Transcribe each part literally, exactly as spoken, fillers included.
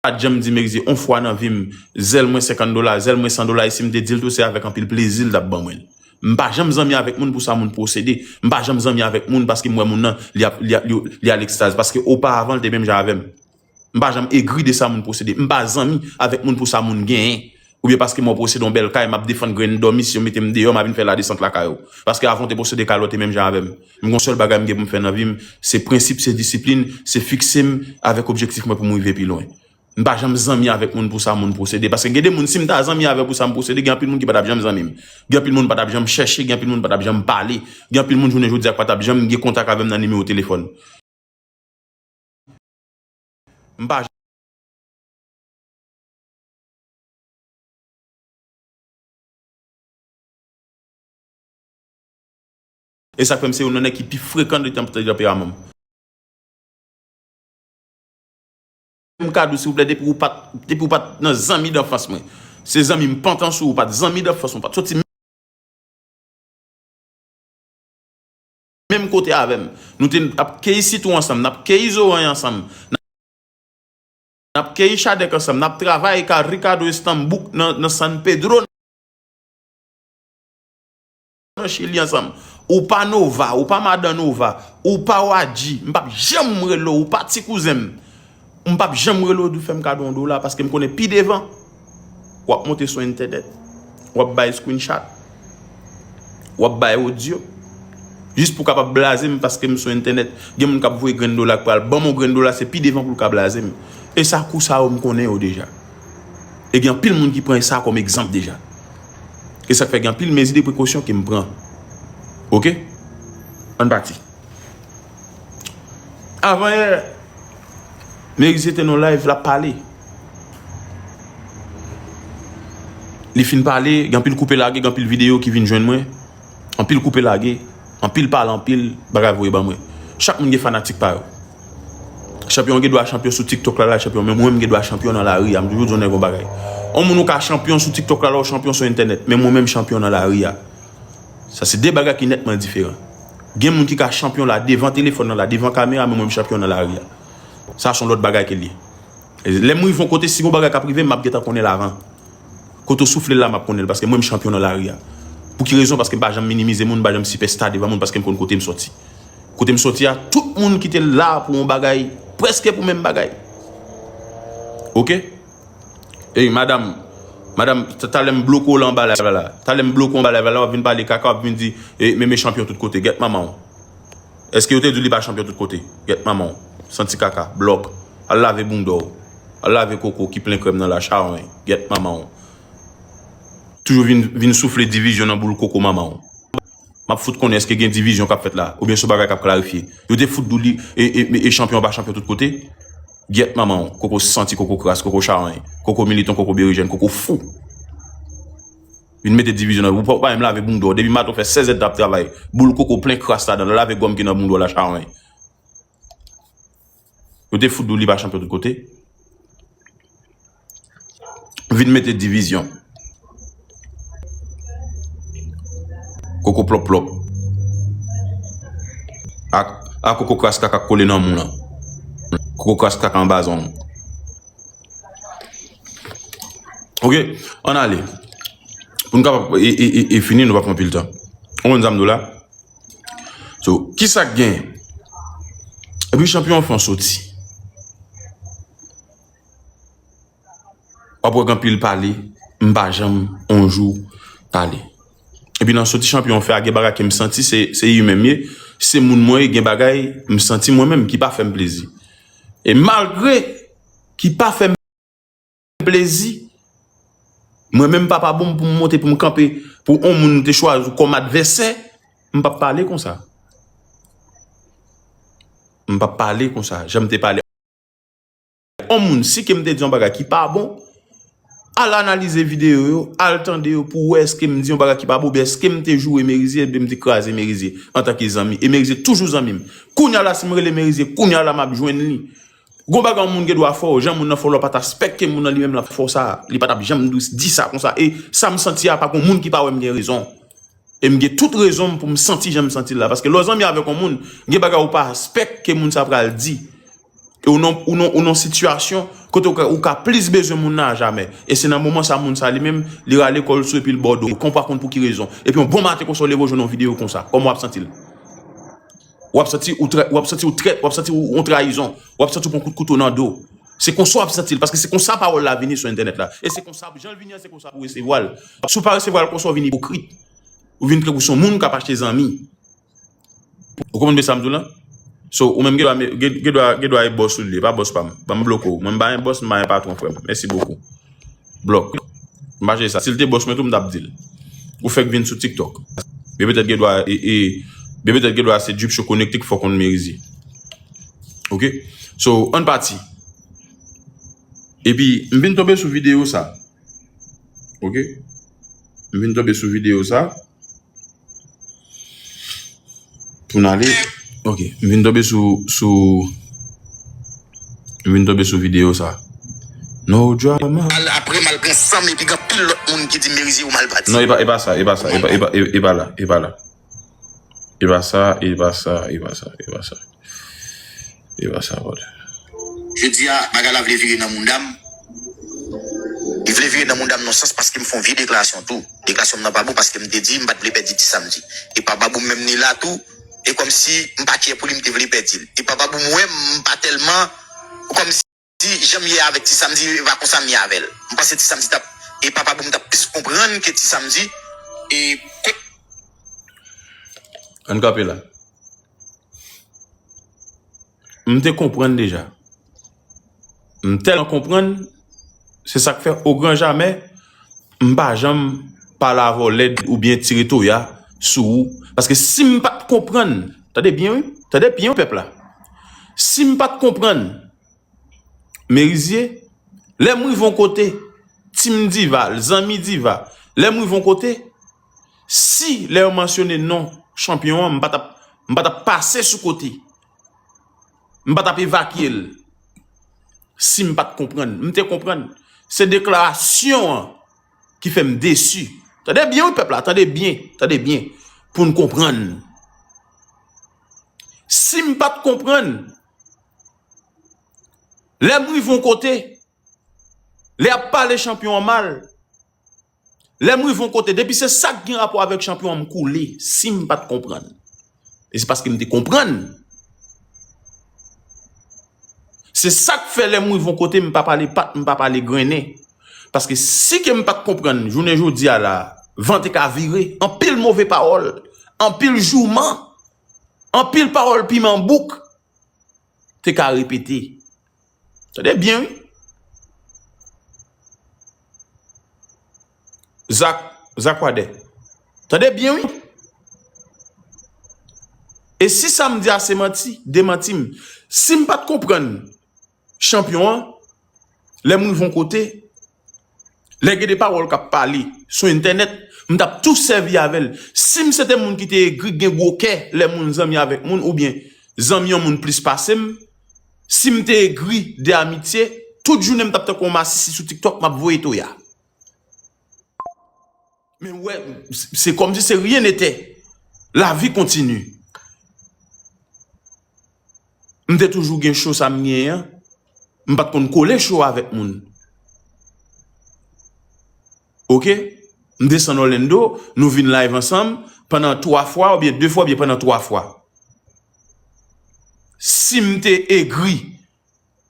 pa t janm di Merize on fwa nan vi m, zèl mwen senkant dola, zèl mwen san dola, e si m te di l tou, se avèk anpil plezi l t ap ban mwen l. M pa janm zanmi avèk moun pou sa moun posede. M pa janm zanmi avèk moun paske m wè moun nan, li ap, li ap, li, li al ekstaze. Paske oparavan, l te menm jan avè m. M pa janm egri de sa moun posede. M pa zanmi avèk moun pou sa moun genyen. Oubyen paske mwen posede yon bèl kay, m ap defann grenn dòmi, si yo mete m deyò, m a vin fè ladesant lakay ou. Paske avan w te posede kay la, w te menm jan avè m. M gon sèl bagay m gen pou m fè nan vi m, se prensip, se disiplin, se fikse m avèk objektif mwen pou m rive pi lwen. M pa janm zanmi avèk moun pou sa moun posede. Paske gen de moun, si m ta zanmi avè pou sa m posede, gen anpil moun ki pa t ap janm zanmi m. Gen anpil moun pa t ap janm chèche, gen anpil moun pa t ap janm pale. Gen anpil moun jounen jodi a ki pa t ap janm gen kontak avè m nan nimewo telefòn. M pa E sa k fè m se youn nan nèg ki pi frekan de tanp-, de tanperaman m. M ka di w, silvouplè, depi w pa t, depi w pa t nan zanmi danfans mwen. Se zanmi m pantan sou ou, ou pa t zanmi danfans mwen, ou pa t soti menm kote avè m. Nou te ap keyi sitwon ansanm, n ap keyi zoranj ansanm, n ap keyi chadèk ansanm, n ap travay ka Ricardo Estambouk nan, nan San Pedro, nan Chili ansanm. Ou pa Nova, ou pa madan Nova, ou pa Wadji, m p ap janm rele w, ou pa ti kouzen m. M p ap janm rele w di w fè m kado yon dola, paske m konnen pi devan, w ap monte sou entènèt, w ap bay screenshot, w ap bay odyo, jis pou w kapab blaze m paske m sou entènèt. Gen moun k ap voye grenn dola, k pral ban m yon grenn dola, se pi devan pou l ka blaze m. E sa, kou sa yo, m konnen yo deja. E gen anpil moun ki pran sa kòm egzanp deja. E sa k fè gen anpil mezi de prekosyon ke m pran. Oke? Ann pati. Avan yè, Merize te nan live, l ap pale. Li fin pale, gen anpil koupe lage, gen anpil videyo ki vin jwenn mwen. Anpil koupe lage, anpil pale, anpil bagay voye ban mwen. Chak moun gen fanatik pa yo. Chanpyon gen dwa chanpyon sou TikTok la, la chanpyon, men mwen menm gen dwa chanpyon nan lari a. M toujou di yon nèg yon bagay. Yon moun ou ka chanpyon sou TikTok la, la ou chanpyon sou entènèt, men mwen menm chanpyon nan lari a. Sa se de bagay ki nètman diferan. Gen moun ki ka chanpyon la devan telefòn nan la, devan kamera, men mwen m chanpyon nan lari a. Sa se yon lòt bagay ke l ye. E lè m rive yon kote, si gon bagay k ap rive m, m ap gentan konnen l avan. Kote w soufle l la, m ap konnen l, paske mwen m chanpyon nan lari a. Pou ki rezon? Paske m pa janm minimize moun, m pa janm sipèsta devan moun, paske m konn kote m sòti. Kote m sòti a, tout moun ki te la pou yon bagay, prèske pou menm bagay. Oke? Ey, madanm, madanm, ta-, talè m bloke w la anba live la. Talè m bloke w anba live la, w ap vin pale kaka, w ap vin di, e, Meme chanpyon tout kote. Gèt manman w. Èske yo te di w li pa chanpyon tout kote? Gèt manman w. Santi kaka, blòp. Al lave bounda w. Al lave koko ki plen krèm nan la, chawony. Gèt manman w. Toujou vin, vin soufle divizyon nan boul koko manman w. M ap fout konnen èske gen divizyon k ap fèt la, oubyen se yon bagay k ap klarifye. Yo te fout di w li, e, e, e chanpyon pa chanpyon tout kote? Gyèt manman w, koko santi, koko kras, koko chawony, koko militon, koko berejèn, koko fou. Vin mete divizyon nan, ou pa, ou pa menm lave bounda w. Depi maten w fè sèz èdtan ap travay, boul koko plen kras ladan l, lave gòm ki nan bounda w la, chawony. Yo te fout di w li pa chanpyon tout kote. Vin mete divizyon. Koko plòp plòp. A, a koko kras kaka k kole nan mou lan. Koko kras kaka anba zong. Oke, ann ale. Pou n kapab e, e, e, e fini, nou pa pran anpil tan. Ou konn sa m di w la? So, kisa k genyen? Epi chanpyon an fè yon soti. W ap wè gen anpil pale, m pa janm on jou pale. Epi nan soti chanpyon an fè a, gen bagay ke m santi, se, se imen m ye, se moun mwen ye, gen bagay m santi mwen menm ki pa fè m plezi. E malgre ki pa fè m plezi, mwen menm papa bon m pou m monte, pou m kanpe, pou on moun m te chwazi kòm advèsè, m p ap pale konsa. M p ap pale konsa, jan m te pale. On moun, si ke m te di yon bagay ki pa bon, al analize videyo yo, al tande yo pou w wè èske m di yon bagay ki pa bon, oubyen èske m te joure Merizier, oubyen m te kraze Merizier antanke zanmi. E Merizier toujou zanmi m. Kounye a la, si m rele Merizier, kounye a la, m ap jwenn li. Gon bagay yon moun gen dwa fè w, jan moun nan fè w la, w pa t espèk ke moun nan li menm l ap fè w sa. Li pa t ap janm di sa konsa. E sa m santi a, pa gon moun ki pa wè m gen rezon. E m gen tout rezon m pou m santi jan m santi l la. Paske lè w zanmi avèk yon moun, gen bagay ou pa espèk ke moun sa pral di. E ou nan, ou nan, ou nan sitiyasyon Kote ou ka, ou ka plis bezwen moun nan a jamè. E se nan moman sa moun sa li menm, li rale kò l sou epi l ba w do. Kon w pa konn pou ki rezon. Epi yon bon maten konsa w leve w jwenn yon videyo konsa. Kòman w ap santi l? W ap santi ou trè, w ap santi ou trèt, w ap santi ou yon trayizon. W ap santi w pran kout kouto nan do. Se konsa w ap santi l, paske se konsa pawòl la vini sou entènèt la. E se konsa, jan l vini an, se konsa pou w resevwa l. Si w pa resevwa l konsa, w vin ipokrit. Ou vin tankou se yon moun k ap achte zanmi. Ou konprann sa m di w lan? So, ou menm gen dwa, gen, gen dwa, gen dwa e bòs ou li ye, pa bòs pa m. Ban m bloke w. Mwen, m pa gen bòs, m pa gen patwon, frè m. Mèsi bokou. Blòk. M pa chèche sa. Si l te bòs mwen tou, m t ap di l. Ou fèk vin sou TikTok. Men petèt gen dwa, e, e, men petèt gen dwa se Drip Show Connected k fè w konn Merizier. Oke? So, ann pati. Epi, m vin tonbe sou videyo sa. Oke? M vin tonbe sou videyo sa. Pou n ale. Ok, m vin tonbe sou, sou, m vin tonbe sou videyo sa. No drama. Al apre m al pran sanm epi gen anpil lòt moun ki di Merizier ou mal pati. Non, e pa, e pa sa, e pa sa, e pa, e pa, e, e pa la, e pa la. E pa sa, e pa sa, e pa sa, e pa sa. E pa sa, brother. Jodi a, bagay la vle vire nan mounda m. Li vle vire nan mounda m nan sans paske m fè yon vye deklarasyon tou. Deklarasyon m nan pa bon paske m te di m pa t vle pèdi Ti Samdi. E pa Babou menm ni la tou, e kòmsi m pa kyè pou li, m te vle pèdi l. E pa Babou m wè m pa tèlman kòmsi jan m ye avèk Ti Samdi, e pa konsa m ye avè l. M panse Ti Samdi t ap, e pa Babou m t ap plis konprann ke Ti Samdi. E kot Ann kanpe la. M te konprann deja. M tèlman konprann, se sa k fè o gran jamè, m pa janm pale avè w lèd oubyen tire toya sou ou. Paske si m pa t konprann, tande byen wi, tande byen wi pèp la. Si m pa t konprann, Merizier, lè m rive yon kote, Team Diva, Zanmi Diva, lè m rive yon kote, si lè yo mansyone non chanpyon an, m pa t ap, m pa t ap pase sou kote. M pa t ap evakye l. Si m pa t konprann, m te konprann. Se deklarasyon an ki fè m desi. Tande byen wi pèp la, tande byen, tande byen. Pou n konprann. Si m pa t konprann, lè m rive yon kote, lè y ap pale chanpyon an mal, lè m rive yon kote, depi se sa k gen rapò avèk chanpyon an, m koule, si m pa t konprann. E se paske m te konprann. Se sa k fè lè m rive yon kote, m pa pale pat, m pa pale grennen. Paske si ke m pa t konprann, jounen jodi a la, van te ka vire, anpil move pawòl, anpil jouman, anpil pawòl piman bouk, te ka repete. Tande byen wi. Zak, Zak Wadè. Tande byen wi. E si sa m di a se manti, demanti m. Si m pa t konprann chanpyon an, lè m rive yon kote, lè gen de pawòl k ap pale sou entènèt, m t ap tou sèvi avè l. Si m se te moun ki te egri, gen gwo kè lè moun zanmi avèk moun, oubyen zanmi yon moun plis pase m, si m te egri de amitye, tout jounen m t ap tankou yon masisi sou TikTok, m ap voye toya. Men wè, se kòmsi se rien n'était. La vie continue. M te toujou gen cho sa m genyen an. M pa t konn kole cho avèk moun. Oke? M desann Orlando, nou vin live ansanm pandan twa fwa, oubyen de fwa, oubyen pandan twa fwa. Si m te egri,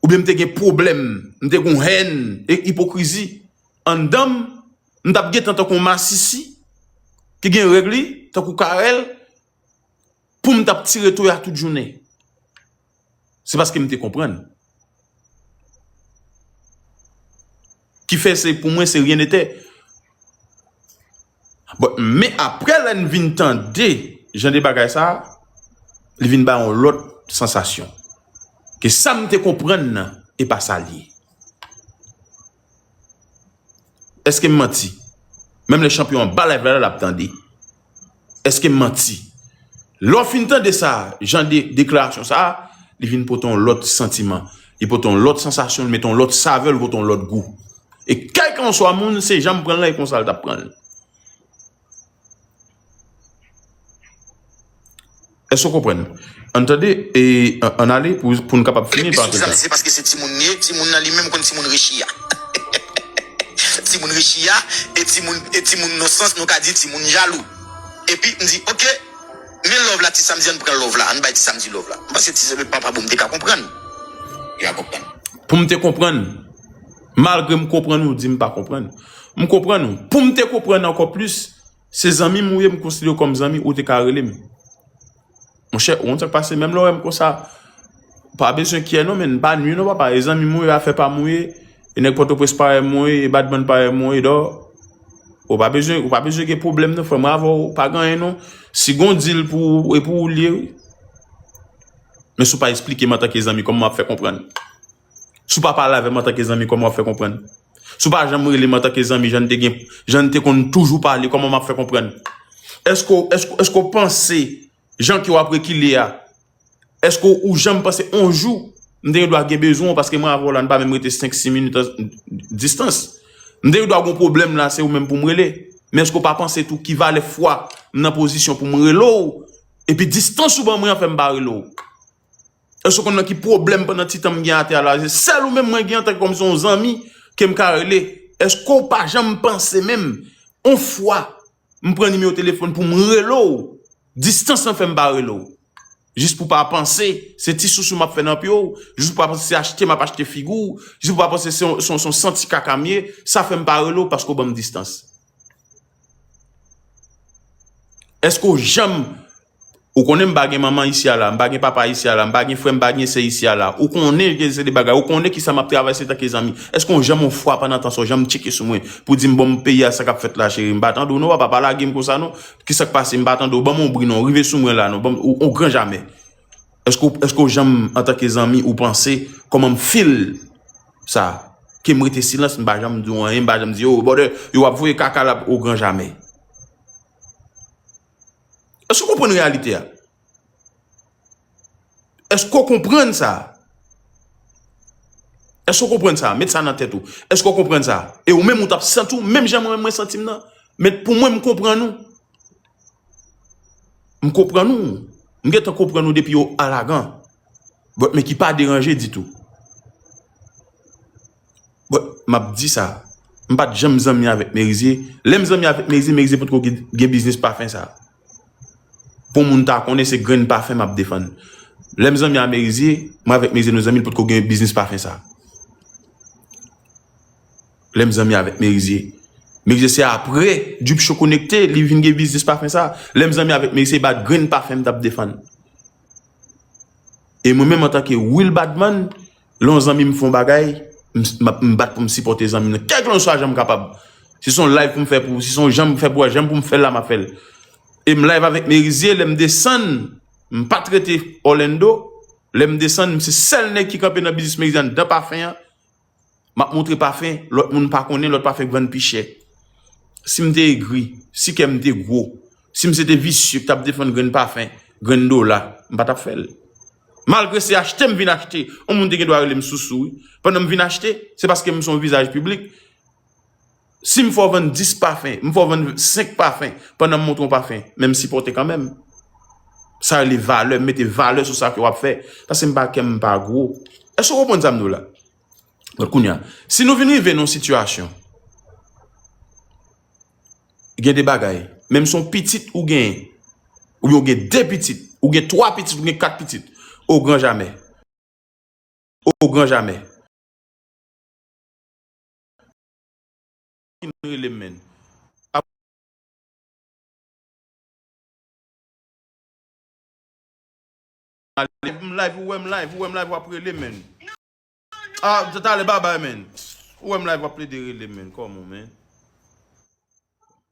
oubyen m te gen pwoblèm, m te gen yon hèn e ipokrizi anndan m, m t ap gentan tankou yon masisi ki gen règ li, tankou Karèl, pou m t ap tire toya tout jounen. Se paske m te konprann. Ki fè se, pou mwen, se rien n'était. Bon, men apre lè n vin tande jan de bagay sa, li vin ba yon lòt sansasyon. Ke sa m te konprann nan, e pa sa l ye. Èske m manti? Menm lè chanpyon an ba live la, l ap tande. Èske m manti? Lè w fin tande sa, jan de deklarasyon sa, li vin pote yon lòt santiman. Li pote yon lòt sansasyon, li mete yon lòt savè, li pote yon lòt gou. E kèlkanswa moun, se jan m pran l lan, e konsa l t ap pran l. Èske w konprann? Ann tande, e, ann ale pou, pou n kapab fini. Li sou sa, se paske se timoun li ye, timoun nan li menm konn timoun rechiya. Timoun rechiya, e timoun, e timoun nan sans, nou ka di timoun jalou. Epi, m di, oke, men love la, ti Samdi, ann pran love la, ann bay ti Samdi love la. M panse ti Samdi papa bon, m te ka konprann. Li a konprann. Pou m te konprann, malgre m konprann ou di m pa konprann. M konprann ou. Pou m te konprann ankò plis, se zanmi m ou ye, m konsidere w kòm zanmi, ou te ka rele m. Monchè, ou konn sa k pase, menm lè w wè m konsa, pa bezwen kyè non, men m pa nwi non, papa. E zanmi m ou ye, afè pa m ou ye, e nèg Pòtoprens parèy m ou ye, e badman parèy m ou ye, dò. Ou pa bezwen, ou pa bezwen gen pwoblèm non, frè m, avè w, pa gen anyen non. Si gon dil pou ou, e pou ou l ye, wi. Men si w pa eksplike m antanke zanmi, kòman m ap fè konprann? Si w pa pale avè m antanke zanmi, kòman w ap fè konprann? Si w pa janm rele m antanke zanmi, jan n te gen, jan n te konn toujou pale, kòman m ap fè konprann? Èske w, èske, èske w panse, jan ke w ap rekile a, èske w janm panse on jou, m te gen dwa gen bezwen w, paske mwen avè w la, n pa menm rete senk, sis minit an, distans. M te gen dwa gon pwoblèm la, se ou menm pou m rele. Men èske w pa panse tou ki valè fwa m nan pozisyon pou m rele w, epi distans ou ban mwen an fè m pa rele w? Èske w konn nan ki pwoblèm pandan ti tan m gen atè a la? Se sèl ou menm mwen gen antanke kòmsi yon zanmi ke m ka rele. Èske w pa janm panse menm, on fwa, m pran nimewo telefòn pou m rele w? Distans lan fè m pa rele w. Jis pou w pa panse, se ti sousou m ap fè nan pye w. Jis pou w pa panse se achte m ap achte figi w. Jis pou w pa panse se yon, se yon, se yon santi kaka m ye. Sa fè m pa rele w paske w ban m distans. Èske w janm Ou konnen m pa gen manman isi a la, m pa gen papa isi a la, m pa gen frè, m pa gen sè isi a la. Ou konnen gen se de bagay, ou konnen kisa m ap travèse tanke zanmi. Èske w janm yon fwa pandan tan sa w janm tcheke sou mwen pou di m, bon, peyi a sa k ap fèt la, cheri, m pa tande w non, papa, pa lage m konsa non. Kisa k pase, m pa tande w, ban m yon bri non, rive sou mwen la non, ban m, ou, ou gran jamè. Èske w, èske w janm, antanke zanmi, ou panse kòman m feel sa? Ke m rete silans, m pa janm di w anyen, m pa janm di, oh, brother, yo ap voye kaka la, ou gran jamè. Èske w konprann reyalite a? Èske w konprann sa? Èske w konprann sa? Met sa nan tèt ou. Èske w konprann sa? E ou menm ou t ap santi w menm jan mwen menm mwen santi m nan? Men pou mwen, m konprann ou. M konprann ou. M gentan konprann ou depi yo alagan. But, men ki pa deranje ditou. Bon, m ap di sa. M pa t janm zanmi avèk Merizier. Lè m zanmi avèk Merizier, Merizier potko gen, gen biznis pafen sa. Pou moun ta konnen se grenn pafen m ap defann. Lè m zanmi a Merizier, mwen avèk Merizier nou zanmi, l potko gen biznis pafen sa. Lè m zanmi avèk Merizier. Merizier se apre Drip Show konekte, li vin gen biznis pafen sa. Lè m zanmi avèk Merizier, se pa grenn pafen m t ap defann. E mwen menm antanke Will Badman, lè yon zanmi m fè yon bagay, m, m, m bat pou m sipòte zanmi m nan. Kèlkeswa jan m kapab. Si se yon live pou m fè pou, si se yon jan m fè pou, jan pou m fè l la, m ap fè l. E m live avèk Merizier, lè m desann, m pa t rete Orlando, lè m desann, m se sèl nèg ki kanpe nan biznis Merizier anndan pafen an. M ap montre pafen, lòt moun pa konnen, lòt pafen k vann pi chè. Si m te egri, si kè m te gwo, si m se te visye k t ap defann grenn pafen, grenn dola, m pa t ap fè l. Malgre se achte m vin achte, yon moun te gen dwa rele m sousou, wi. Pandan m vin achte, se paske m se yon vizaj piblik. Si m fè w vann dis pafen, m fè w vann senk pafen, pandan m montre w pafen, men m sipòte kanmenm. Sa rele valè, m mete valè sou sa ke w ap fè. Paske m pa kè m pa gwo. Èske w konprann sa m di w la? Donk, kounye a, si nou vin rive nan yon sitiyasyon, gen de bagay, menm si yon pitit ou genyen, oubyen ou gen de pitit, ou gen twa pitit, ou gen kat pitit, o gran jamè. O gran jamè. Rele m, menn. M live, ou wè m live, ou wè m live, w ap rele m, menn. Ah, talè, babay, menn. Ou wè m live, w ap plede rele m, menn. Kòman, menn?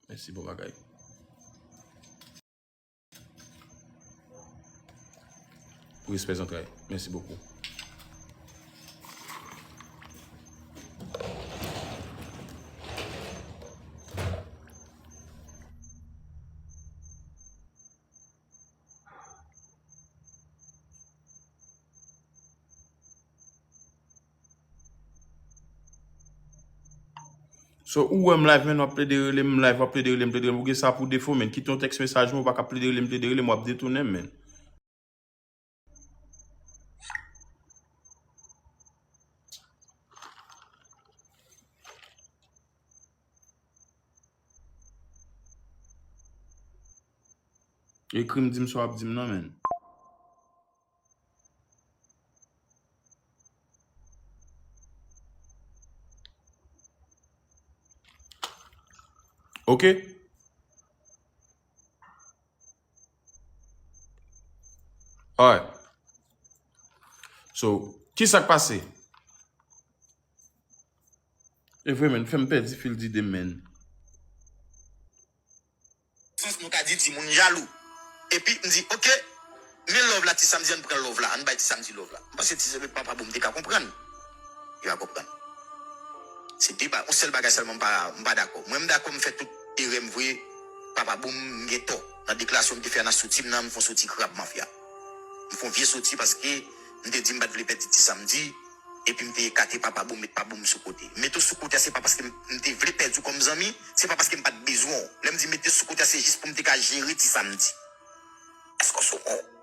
Mèsi, bon bagay. Pou respè zantray. Mèsi bokou. So, ou wè m live, menn, w ap plede rele m live, w ap plede rele m, plede rele m. Ou gen sa pou defo, menn. Kite yon tèks mesaj mwen, ou pa ka plede rele m, plede rele m, w ap detounen m, menn. Ekri m, di m sa w ap di m nan, menn. Ok? Alright. So, ki sa k pase? E vre, menn, fè m pèdi fil dide m, menn. Sans nou ka di timoun jalou. Epi m di, ok, men love la, Ti Samdi, ann pran love la, ann bay Ti Samdi love la. M panse Ti Samdi, papa bon, m te ka konprann. Yo a konprann. Se de ba-, yon sèl bagay sèlman m pa, m pa dakò. Mwen, m dakò m fè tout erè m vre, papa bon, m gen tò. Nan deklarasyon m te fè a nan soti m nan, m fè yon soti krab mafya. M fè yon vye soti paske m te di m pa t vle pèdi Ti Samdi. Epi m te ekate papa bon, met papa bon sou kote. Mete w sou kote a, se pa paske m, m te vle pèdi w kòm zanmi, se pa paske m pa t bezwen w. Lè m di mete sou kote a, se jis pou m te ka jere Ti Samdi. Èske w sou kont?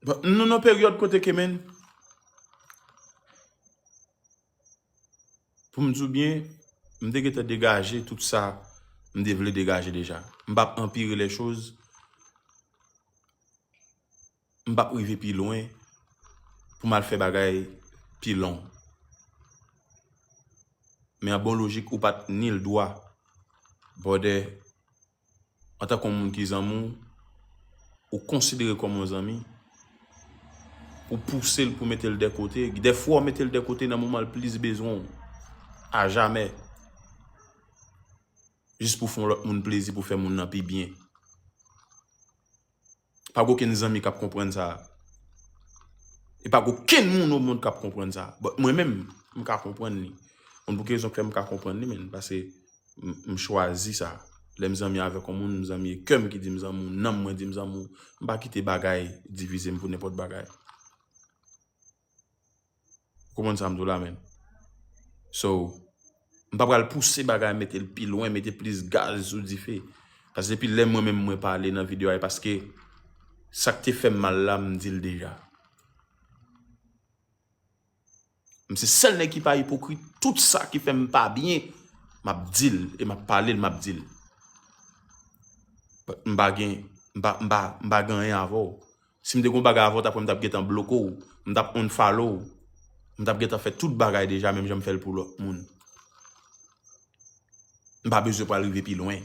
Bon, nou nan peryòd kote ke, menn, pou m di w byen, m te gentan degaje tout sa m te vle degaje deja. M p ap anpire lè choz. M p ap rive pi lwen pou m al fè bagay pi long. Men an bon lojik, ou pa t ni l dwa, bòdè, antanke yon moun ki zanmi w, ou konsidere kòm yon zanmi, pou pouse l, pou mete l de kote. Dèfwa, w mete l de kote nan moman l plis bezwen w. Ajamè. Jis pou fè yon lòt moun plezi, pou fè moun nan pi byen. Pa gen okenn zanmi k ap konprann sa. E pa gen okenn moun o mond k ap konprann sa. But mwen menm, m ka konprann li. Konn pou ki rezon k fè m ka konprann li, menn, paske m, m chwazi sa. Lè m zanmi avèk yon moun, m zanmi e kè m ki di m zanmi w, nanm mwen di m zanmi w. M pa kite bagay divize m pou nenpòt bagay. Ou konprann sa m di w la, menn? So, m pa pral pouse bagay, mete l pi lwen, mete plis gaz sou dife. Paske depi lè mwen menm mwen pale nan videyo a, e paske sa k te fè m mal la, m di l deja. M se sèl nèg ki pa ipokrit, tout sa ki fè m pa byen, m ap di l, e m ap pale l, m ap di l. M pa gen, m pa, m pa, m pa gen anyen avè w. Si m te gen yon bagay avè w, w t ap wè m t ap gentan bloke w, m t ap unfollow w, m t ap gentan fè tout bagay deja, menm jan m fè l pou lòt moun. M pa bezwen pral rive pi lwen.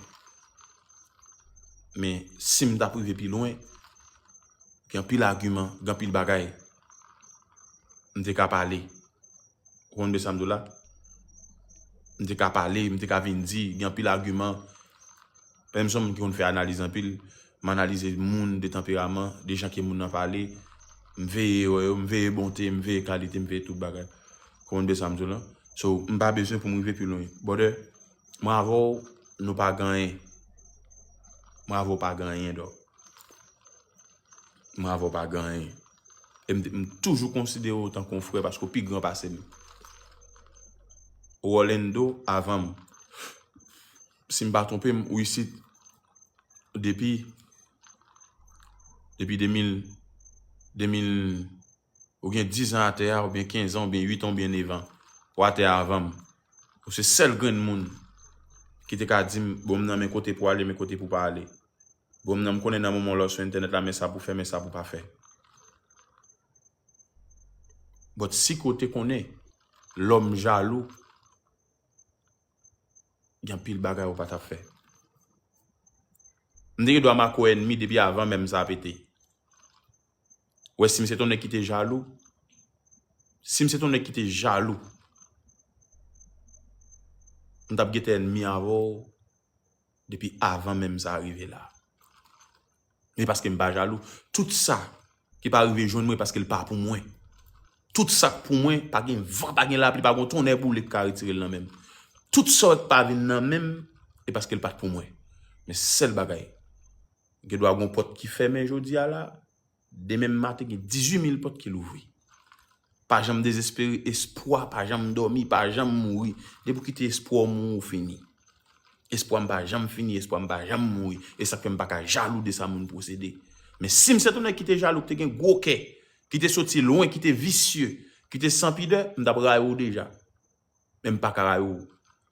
Men, si m t ap rive pi lwen, gen anpil agiman, gen anpil bagay m te ka pale. Ou konn de sa m di w la? M te ka pale, m te ka vin di, gen anpil agiman. Menm si yon moun ki konn fè analiz anpil, m analize moun de tanperaman, de jan ke moun nan pale, m veye erè yo, m veye bonte, m veye kalite, m veye tout bagay. Ou konn de sa m di w la? So, m pa bezwen pou m rive pi lwen. Brother, mwen avè w, nou pa gen anyen. Mwen avè w pa gen anyen, dog. Mwen avè w pa gen anyen. E m, m toujou konsidere w tankou yon frè paske w pi gran pase m. Rolando avan m. Si m pa twonpe m, ou isit depi, depi de mil, de mil, ou gen diz an atè a, oubyen kenz an, oubyen uit an, oubyen nèf an. Ou atè a avan m. Ou se sèl grenn moun ki te ka di m, bon, m nan men kote pou ale, men kote pou pa ale. Bon, m nan, m konnen nan moman w la w sou entènèt la, men sa pou fè, men sa pou pa fè. But si ke w te konnen, lòm jalou, gen anpil bagay ou pa t ap fè. M te gen dwa make w ènmi depi avan menm sa pete. Ou wè, si m se t yon nèg ki te jalou, si m se t yon nèg ki te jalou, m t ap gentan ènmi avè w depi avan menm sa rive la. Men paske m pa jalou, tout sa ki pa rive jwenn mwen paske l pa pou mwen. Tout sa k pou mwen, pa gen van, pa gen lapli, pa gen tonnè boule ki ka retire l nan men m. Tout sa w wè k pa vin nan men m, e paske l pa t pou mwen. Men sèl bagay, gen dwa gen yon pòt ki fèmen jodi a la, demen maten gen dizuit mil pòt ki louvri. Pa janm dezespere, espwa pa janm dòmi, pa janm mouri. Depi w kite espwa w mouri, w fini. Espwa m pa janm fini, espwa m pa janm mouri. E sa k fè m pa ka jalou de sa moun posede. Men si m se t yon nèg ki te jalou, ki te gen gwo kè, ki te soti lwen, ki te visye, ki te san pidè, m t ap rayi w deja. Men m pa ka rayi w.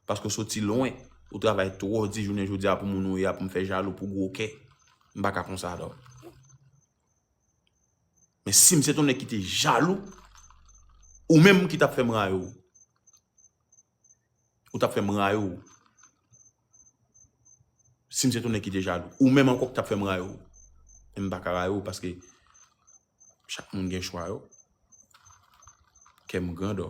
Paske w soti lwen. Ou travay twò di jounen jodi a pou moun ou ye a, pou m fè jalou, pou gwo kè. M pa ka konsa, dò. Men si m se t yon nèg ki te jalou, ou menm ki t ap fè m rayi w. Ou t ap fè m rayi w. Si m se t yon nèg ki te jalou, ou menm ankò ki t ap fè m rayi w. Men m pa ka rayi w paske chak moun gen chwa yo. Kè m gran, dò.